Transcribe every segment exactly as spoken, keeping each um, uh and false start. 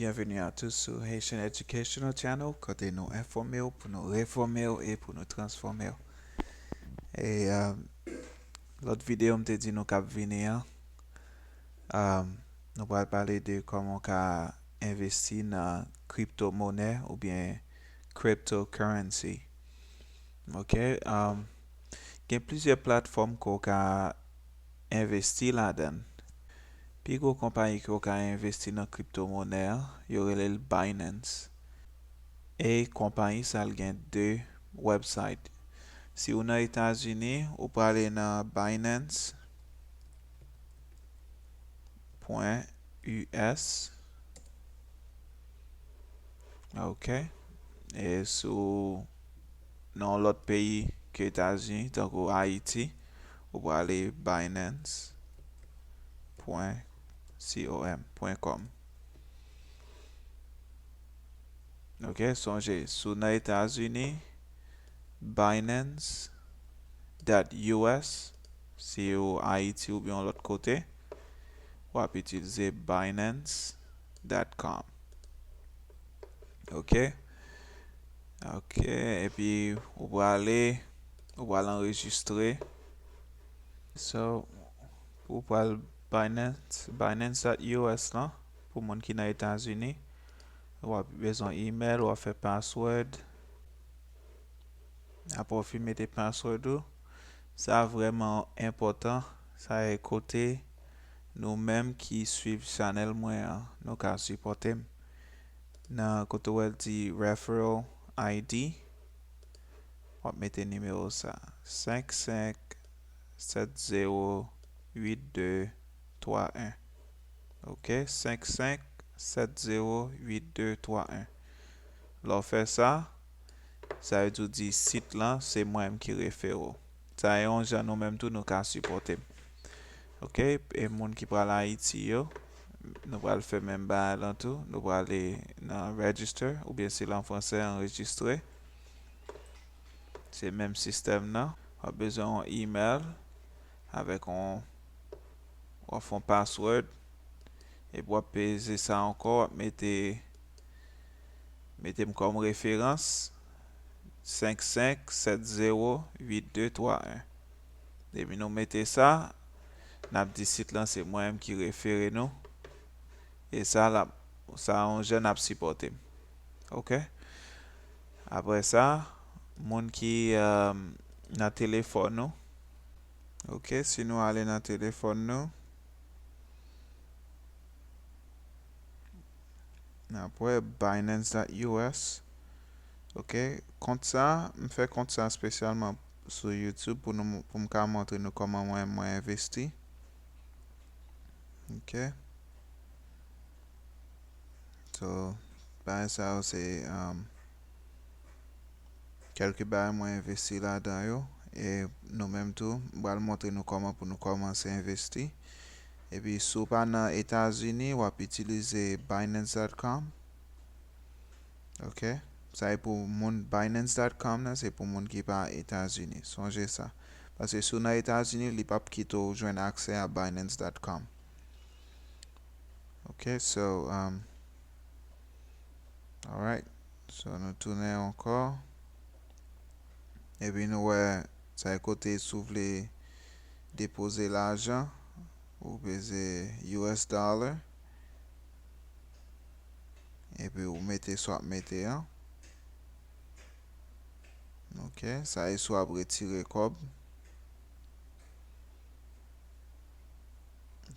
Bienvenue à tous sur Haitian Educational Channel, kote nou enfòme w, pou nou refòme w e pou nou transfòme w. E, um, lòt videyo m te di nou k ap vini an, um, nou pral pale de kòman w ka envesti nan kripto monè oubyen cryptocurrency. Ok, um, gen plizyè platfòm ke w ka envesti ladan l. Pi gwo konpayi ke w ka envesti nan kripto monè an, yo rele l Binance. E konpayi sa l gen de website. Si w nan Etazini, ou prale nan Binance point U S. Ok. E si w nan yon lòt peyi ke Etazini, tankou Ayiti, ou prale Binance point com, point com. Ok, sonje, si w nan Etazini, Binance dot U S, si w Ayiti oubyen yon lòt kote, w ap itilize Binance dot com. Ok? Ok, epi ou prale, ou pral anrejistre. So, ou pral Binance, Binance dot U S lan, pou moun ki nan Etazini. W ap bezwen email, w ap fè password. Apre w fin mete password ou, sa vrèman enpòtan. Sa e kote nou menm ki swiv chanèl mwen an, nou ka sipòte m. Nan kote w wè l di referral I D, w ap mete nimewo sa, senk senk sèt zewo uit de twa en. Ok, senk senk sèt zewo uit de twa en. Lè w fè sa, sa vle di w di sit lan, se mwen menm ki refere w. Sa e yon jan nou menm tou nou ka sipòte m. Ok, e moun ki pral Ayiti yo, nou pral fè menm bagay lan tou. Nou prale nan register, oubyen si l an fransè, anrejistre. Se menm sistèm nan. W ap bezwen yon email avèk yon, w ap fè yon password. Epi w ap peze sa ankò, w ap mete, mete m kòm referans, senk senk sèt zewo uit de twa en. Depi nou mete sa, n ap di sit lan se mwen menm ki refere nou. E sa l ap, sa yon jan ap sipòte m. Ok? Apre sa, moun ki, um, nan telefòn nou. Ok, si nou ale nan telefòn nou, n ap wè Binance dot U S. Ok, kont sa, m fè kont sa espesyalman sou YouTube pou nou, pou m ka montre nou kòman mwen, mwen envesti. Ok. So, bagay sa yo se, um, kèlke bagay mwen envesti ladan yo. E nou menm tou, m pral montre nou kòman pou nou kòmanse envesti. Epi si w pa nan Etazini, w ap itilize Binance dot com. Ok? Sa e pou moun, Binance dot com nan, se pou moun ki pa Etazini. Sonje sa. Paske si w nan Etazini, li p ap kite w jwenn aksè a Binance dot com. Ok, so, um, alright. So, nou tounen ankò. Epi nou wè, sa e kote si w vle depoze lajan, ou peze U S dollar. Epi ou mete sa w ap mete an. Ok, sa e si w ap retire kòb.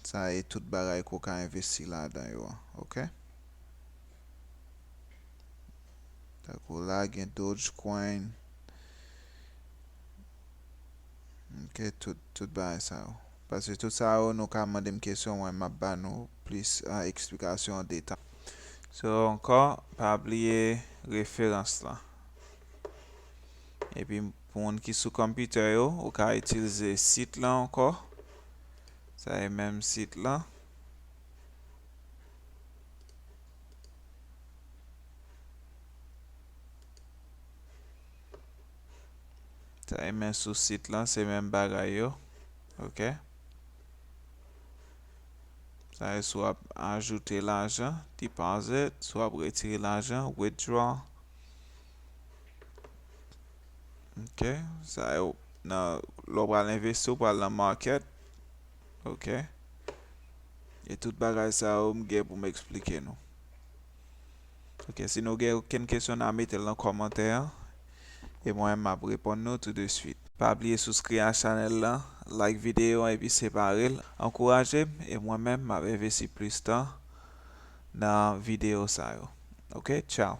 Sa e tout bagay ke w ka envesti ladan yo an, ok? Tankou la, gen Dogecoin. Ok, tout, tout bagay sa yo. Paske tout sa yo, nou ka mande m kesyon, mwen, m ap ba nou plis, ah, eksplikasyon an detay. So, ankò, pa bliye referans lan. Epi, pou moun ki sou konpitè yo, ou ka itilize sit lan ankò. Sa e menm sit lan. Sa e men sou sit lan, se menm bagay yo. Ok. Sa e si w ap ajoute lajan, deposit, si w ap retire lajan, withdraw. Ok, sa yo nan lè w pral envesti, w pral nan market. Ok. E tout bagay sa yo m gen pou m eksplike nou. Ok, si nou gen okenn kesyon, n a mete l nan kòmantè an. E mwen menm m ap reponn nou tou de swit. Pa bliye souskri a chanèl lan, like videyo an epi separe l. Ankouraje m e mwen menm m ap envesti plis tan nan videyo sa yo. Ok, tchao.